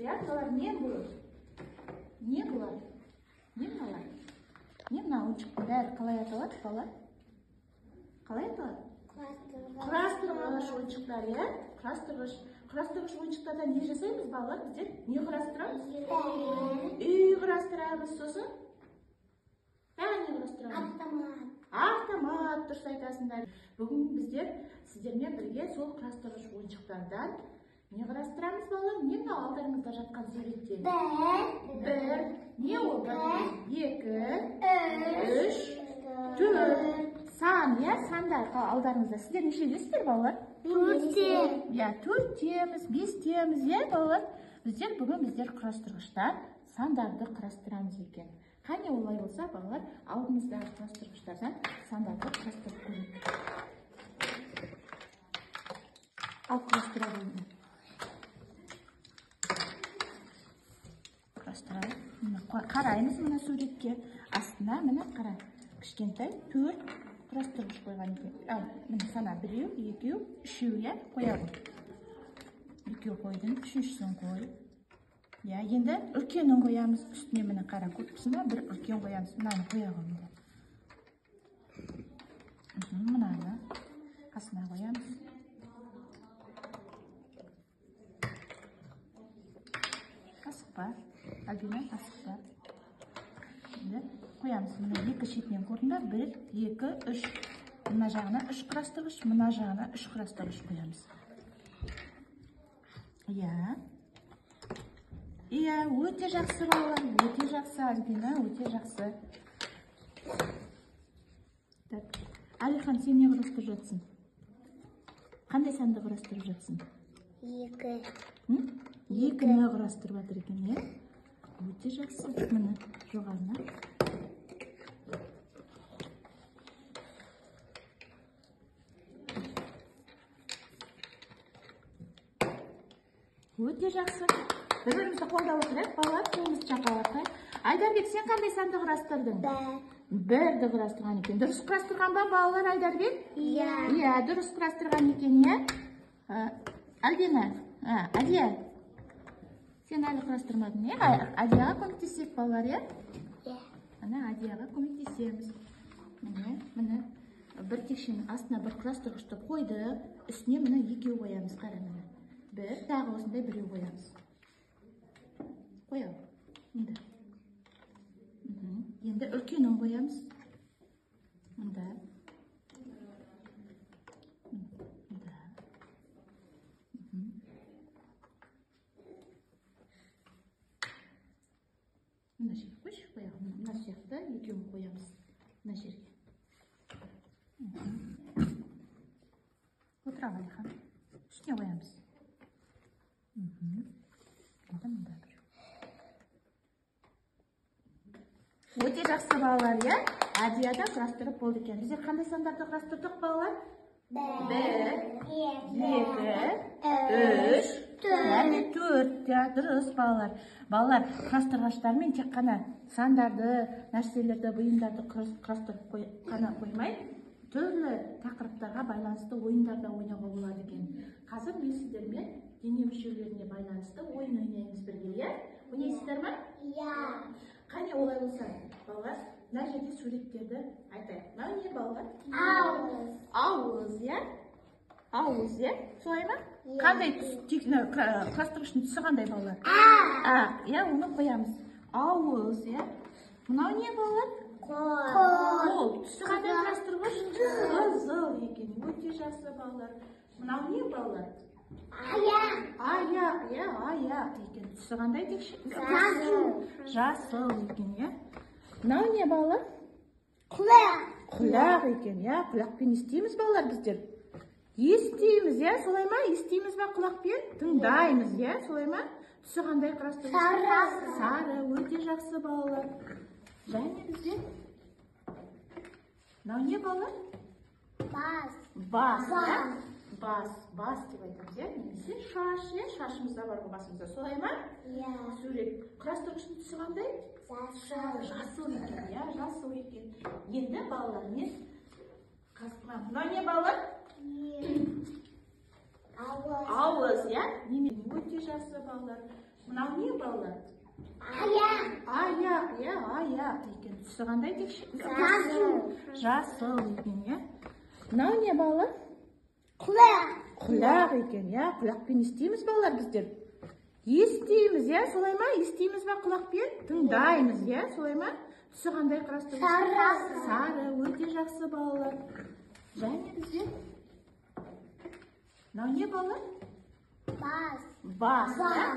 иә? Мыналар не бұл? Не бұлар? Не мыналар? Не мына ойыншықтың бәрі қалай аталады, балалар? Қалай аталады? Құрастырғыш ойыншықтар, иә? Құрастырғыш. Құрастырғыш ойыншықтардан не жасаймыз, балалар? Біздер не құрастырамыз? Үй құрастырамыз, сосын тағы не құрастырамыз? Автомат. Автомат, дұрыс айтасыңдар. Бүгін біздер сіздермен бірге сол құрастырғыш ойыншықтардан не құрастырамыз, балалар? Не мынау алдарыңызда жатқан суретте? Бір. 1. Не ол? 1, 2, 3, 3, 4. Сан, иә, сандар алдарыңызда. Сіздер нешедесіздер, балалар? 4-те. Иә, 4-теміз, 5-теміз, иә, балалар? Біздер бүгін құрастырғыштан сандарды құрастырамыз екен. Қане олай болса, балалар, алдымыздағы құрастырғыштардан сандарды құрастырып көрейік. Ал құрастыра қойыңдар. Құрастырайық. Міне, қараймыз мына суретке. Астына міне қара. Кішкентай 4 құрастырғыш қойған екен. Ал, міне сана 1, 2, 3, иә, қоямын. 2 қойдым, үшіншісін қой. Иә, енді үлкенін қоямыз. Үстіне міне қара, көріпсің ба? Бір үлкен қоямыз. Мынаны қоя ғой мында. Мынаны қасына қоямыз. Асықпа, Альбина, асықпа. Енді қоямыз. Міне екі шетінен көрдің бе? 1, 2, 3. Мына жағына 3 құрастырғыш, мына жағына 3 құрастырғыш қоямыз. Иә. Иә, өте жақсы балалар, өте жақсы, Альбина, өте жақсы. Так, Әлихан, сен не құрастырып жатсың? Қандай санды құрастырып жатсың? 2. 2-ні құрастырып жатыр екен, иә? Өте жақсы. Міне, жоғарына. Өте жақсы. Бір-бірімізді қолдап отырайық, балалар, қолымызды шапалақтайық. Айдарбек, сен қандай санды құрастырдың? 1. 1-ді құрастырған екен. Дұрыс құрастырған ба, балалар, Айдарбек? Иә. Иә, дұрыс құрастырған екен, иә? Альбина, Адия, сен әлі құрастырмадың, иә? Адияға көмектесейік, балалар, иә? Иә. Ана Адияға көмектесеміз. Міне, міне. Бір текшенің астына бір құрастырғышты қойдық. Үстіне міне екеу қоямыз, қара міне. Бір, тағы осындай біреу қоямыз. Қоялық. Мында. Енді үлкенін қоямыз. Мында. Мында. Мына жерге қойшы, қоялық. Мына сияқты екеуін қоямыз. Мына жерге. Отыра Әлихан. Үстіне қоямыз. Енді мында біреу. Өте жақсы балалар, иә? Адия да құрастырып болды екен. Біздер қандай сандарды құрастырдық, балалар? 1, 2, 3, және 4. Иә, дұрыс, балалар. Балалар, құрастырғыштармен тек қана сандарды, нәрселерді, бұйымдарды құрастырып қана қоймай, түрлі тақырыптарға байланысты ойындар да ойнауға болады екен. Қазір мен сіздермен дене мүшелеріне байланысты ойын ойнаймыз бірге, иә? Ойнайсыздар ма? Иә. Қане олай болса, балалар, мына жерде суреттерді айтайық. Мынау не, балалар? Ауыз. Ауыз, иә? Ауыз, иә? Солай ма? Иә. Қандай түс, құрастырғыштың түсі қандай, балалар? Ақ. Ақ, иә, оны қоямыз. Ауыз, иә? Мынау не, балалар? Қол. Қол. Түсі қандай құрастырғыш? Қызыл екен. Өте жақсы, балалар. Мынау не, балалар? Аяқ. Аяқ, иә, аяқ екен. Түсі қандай текше? Жасыл. Жасыл екен, иә. Мынау не, балалар? Құлақ. Құлақ екен, иә. Құлақпен не істейміз, балалар, біздер? Естиміз, иә, солай ма? Естиміз ба құлақпен? Тыңдаймыз, иә, солай ма? Түсі қандай құрастырғыш? Сары. Сары, өте жақсы, балалар. Және бізде мынау не, балалар? Бас. Бас, иә? Бас. Бас, бас деп айтамыз, иә? Немесе шаш, иә? Шашымыз да бар ғой басымызда, солай ма? Иә. Сурет. Құрастырғыштың түсі қандай? Жасыл. Жасыл екен, иә, жасыл екен. Енді балалар, не? Мынау не, балалар? Ауыз. Ауыз, иә? Неме? Өте жақсы, балалар. Мынау не, балалар? Аяқ. Аяқ, иә, аяқ екен. Түсі қандай текше? Жасыл. Жасыл екен, иә. Мынау не, балалар? Құлақ. Құлақ екен, иә. Құлақпен не істейміз, балалар, біздер? Естиміз, иә, солай ма? Естиміз ба құлақпен? Тыңдаймыз, иә, солай ма? Түсі қандай құрастырғыш? Сары. Сары, өте жақсы, балалар. Және бізде мынау не, балалар? Бас. Бас, иә?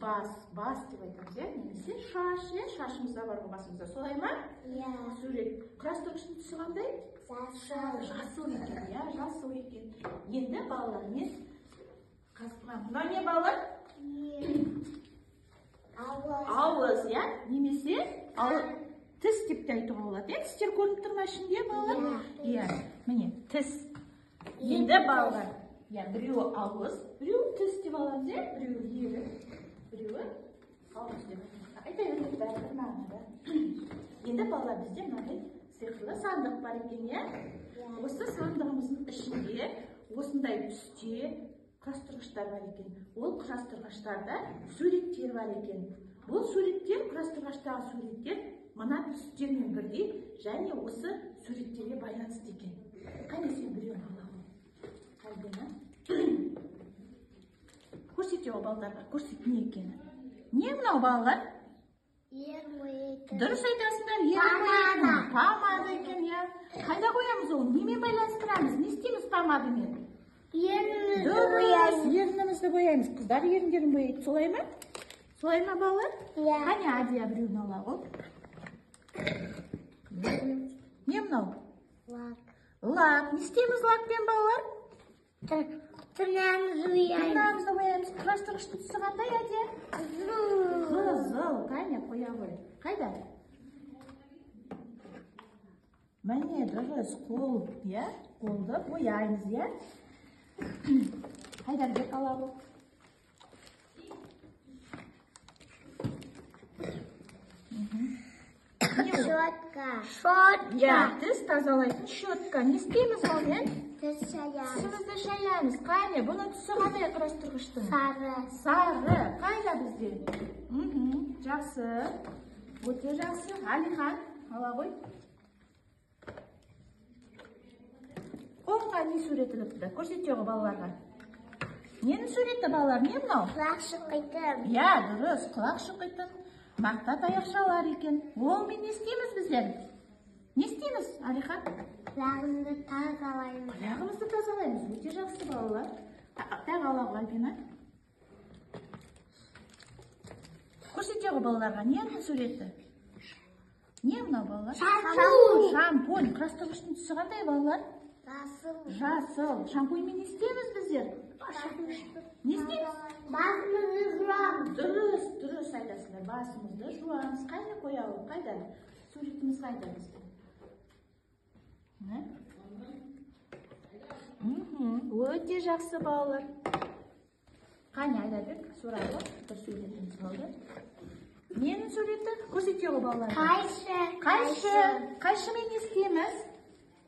Бас, бас деп айтамыз, иә? Немесе шаш, иә? Шашымызда бар ғой, басымызда, солай ма? Иә. Сурет. Құрастырғыштың түсі қандай? Жасыл. Жасыл екен, иә, жасыл екен. Енді, балалар, мен мынау не, балалар? Ауыз. Ауыз, иә? Немесе тіс деп те айтуға болады, иә? Тістер көрініп тұр ма ішінде, балалар? Иә, міне, тіс. Енді, балалар, иә, біреуі ауыз, біреуі тіс деп аламыз, иә? Біреуі ерін, біреуі ауыз деп айта беріңіз, бәрі бір мағынада. Енді, балалар, бізде мынандай сиқырлы сандық бар екен, иә? Осы сандығымыздың ішінде осындай түсте құрастырғыштар бар екен. Ол құрастырғыштарда суреттер бар екен. Бұл суреттер, құрастырғыштағы суреттер мына түстермен бірдей және осы суреттерге байланысты екен. Қане, сен біреуін ала ғой. Альбина. Көрсете ол балдарға, көрсет не екені. Не мынау, балалар? Дұрыс айтасыңдар, ерін бояйтын. Помада екен, иә. Қайда қоямыз ол? Немен байланыстырамыз? Не істейміз помадамен? Ерінімізді бояймыз. Ерінімізді бояймыз. Қыздар еріндерін бояйды, солай ма? Солай ма, балалар? Иә. Қане, Адия, біреуін ала ғой. Не мынау? Лак. Лак. Не істейміз лакпен, балалар? Тырнағымызды бояймыз. Тырнағымызды бояймыз. Құрастырғыштың түсі қандай, Адия? Қызыл. Қызыл. Қане, қоя ғой. Қайда? Міне, дұрыс, қол, иә? Қолды бояймыз, иә? Хайдарбек, ала ғой. Щетка. Щетка. Иә, тіс тазалайтын щетка. Не істейміз онымен? Тіс шаямыз. Тісімізді шаямыз. Қане, бұның түсі қандай құрастырғыштың? Сары. Сары. Қайда бізде? Жақсы. Өте жақсы. Алихан, ала ғой. Қолға не сурет іліпті? Көрсете ғой балаларға. Ненің суреті, балалар? Не мынау? Құлақ шұқитын. Иә, дұрыс, құлақ шұқитын мақта таяқшалар екен. Олмен не істейміз біздер? Не істейміз, Алихан? Құлағымызды тазалаймыз. Құлағымызды тазалаймыз. Өте жақсы, балалар. Тағы ала ғой, Альбина. Көрсете ғой балаларға. Ненің суреті? Не мынау, балалар? Шампунь. Шампунь. Құрастырғыштың түсі қандай, балалар? Жасыл. Жасыл. Шампуньмен не істейміз біздер? Не істейміз? Басымызды жуамыз. Дұрыс, дұрыс айтасыңдар. Басымызды жуамыз. Қайда қоялық? Қайда? Суретіміз қайда бізде? Өте жақсы, балалар. Қане, Айдарбек, сұрады. Бір суретіміз қалды. Ненің суреті? Көрсете ғой балаларға. Қайшы. Қайшы. Қайшымен не істейміз?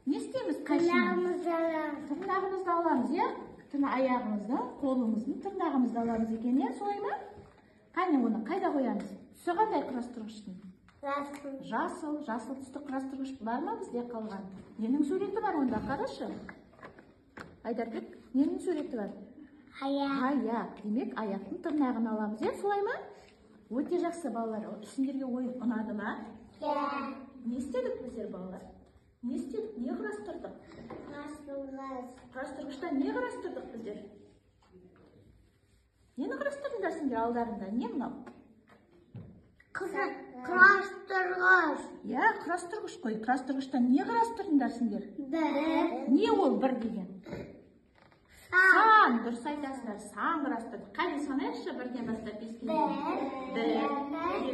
Не істейміз қайшымен? Тырнағымызды аламыз. Тырнағымызды аламыз, иә? Аяғымызды, қолымыздың тырнағымызды аламыз екен, иә, солай ма? Қане, оны қайда қоямыз? Түсі қандай құрастырғыштың? Жасыл. Жасыл, жасыл түсті құрастырғыш бар ма бізде қалған? Ненің суреті бар онда, қарашы? Айдарбек, ненің суреті бар? Аяқ. Аяқ. Демек, аяқтың тырнағын аламыз, иә, солай ма? Өте жақсы, балалар. Сендерге ойын ұнады ма? Иә. Не істедік біздер, балалар? Не істедік? Не құрастырдық? Құрастырғыш. Құрастырғышта не құрастырдық біздер? Нені құрастырдыңдар сендер алдарында? Не мынау? Құрастырғыш. Иә, құрастырғыш қой. Құрастырғышта не құрастырдыңдар сендер? Бір. Не ол бір деген? Сан. Сан. Дұрыс айтасыңдар. Сан құрастырдық. Қане, санайықшы бірден бастап беске дейін. Бір. 1, 2,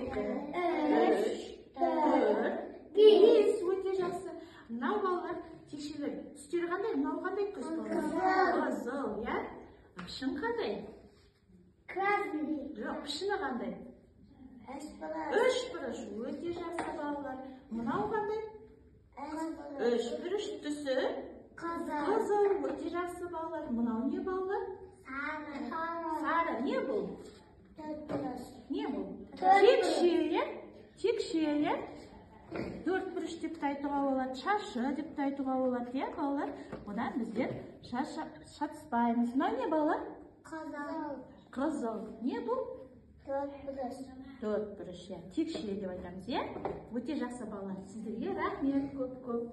3, 4, 5. 5. Өте жақсы. Мынау, балалар, текшелер. Түстері қандай? Мынау қандай түс, балалар? Қызыл. Қызыл, иә? Пішін қандай? Красный. Жоқ, пішіні қандай? Үш бұрыш. Үш бұрыш. Өте жақсы, балалар. Мынау қандай? Үш бұрыш. Үш бұрыш түсі Қызыл. қызыл. Өте жақсы, балалар. Мынау не, балалар? Сары. Сары. Не бұл? Төрт бұрыш. Не бұл? Төрт. Текше, иә? Текше, иә? Төрт бұрыш деп те айтуға болады, шаршы деп те айтуға болады, иә, балалар? Одан біздер шатыспаймыз. Мынау не, балалар? Қызыл. Қызыл. Не бұл? Төрт бұрыш. Төрт бұрыш, иә. Текше деп айтамыз, иә? Өте жақсы, балалар. Сіздерге рахмет көп көп.